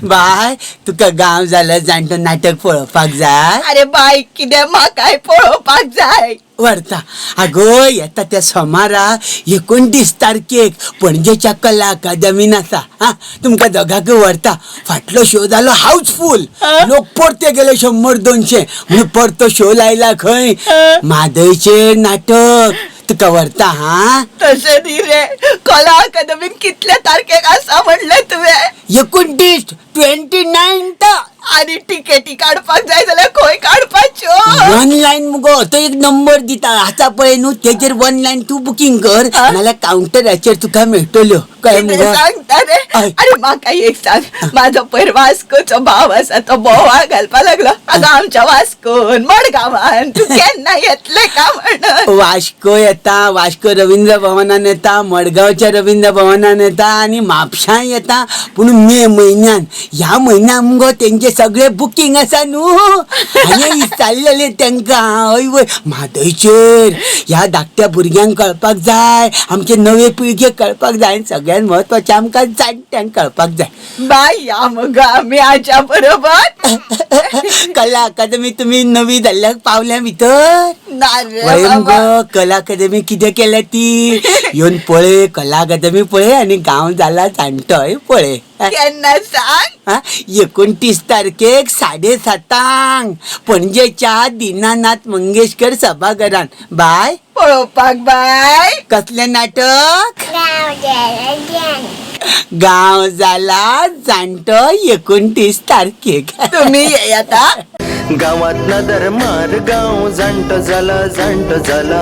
बाय, तुका गांव जाला जाणटो नाटक पळोवपाक जाय? अरे बाय, कितें म्हाकाय पळोवपाक जाय. व्हरता. आगो, येता त्या सोमारा 29 तारखेक पणजेच्या कला अकादमीन आसा. हा, तुमकां दोगांकूय व्हरता. फाटलो शो जालो हाऊसफूल, लोक परते गेले 100-200, म्हणून परतो शो लायला खंय, म्हादयचेर नाटक. तुका व्हरता हा. तशें न्ही रे, कला अकादमीन कितल्या तारखेक आसा म्हणलें तुवें? 29, 29. आनी टिकेटी काडपाक जाय जाल्यार खंय काडपाच्यो? ऑनलायन मुगो, तो एक नंबर दिता आसा पळय न्हू, तेजेर ऑनलायन तूं बुकींग कर, नाल्यार कावंटराचेर तुका मेळटल्यो. कळ्ळें कितें मुगो? सांगता रे? हय. अरे म्हाका एक सांग, म्हाजो पयर वास्कोचो भाव आसा तो बोवाळ घालपा लागलो, अगं आमच्या वास्कोन मडगांवान तूं केन्ना येतलें का म्हणून. वास्को येता, वास्को रवींद्र भवनान येता, मडगांवच्या रवींद्र भवनान येता आनी म्हापशां येता, पूण मे म्हयन्यान. ह्या म्हयन्यान मुगो तेंचे सगळे बुकींग आसा न्हू. हांवें विचारलेलें तेंकां. हय वय, म्हादयचेर ह्या धाकट्या भुरग्यांक कळपाक जाय, आमचे नवे पिळगेक कळपाक जाय आनी सगळ्यांत म्हत्वाचें आमकां जाणट्यांक कळपाक जाय. बाय, या मगो आमी आज्या बरोबर. कला अकादमी तुमी नवी जाल्ल्याक पावल्या भितर? ना रे वय बाबा. मुगो, कला अकादमी कितें केल्या ती येवन पळय. कला अकादमी पळय आनी गांव जाला जाणटोय पळय. केन्ना सांग? हा, 29 तारखेक 7:30 पणजेच्या दीनानाथ मंगेशकर सभाघरान. बाय. पळोवपाक बाय. कसलें नाटक? गांव जाला जाणटो, 29 तारखेक. तुमी येयात हा. गावात नदर मार, गांव जाणटो जाला, जाणटो जाला.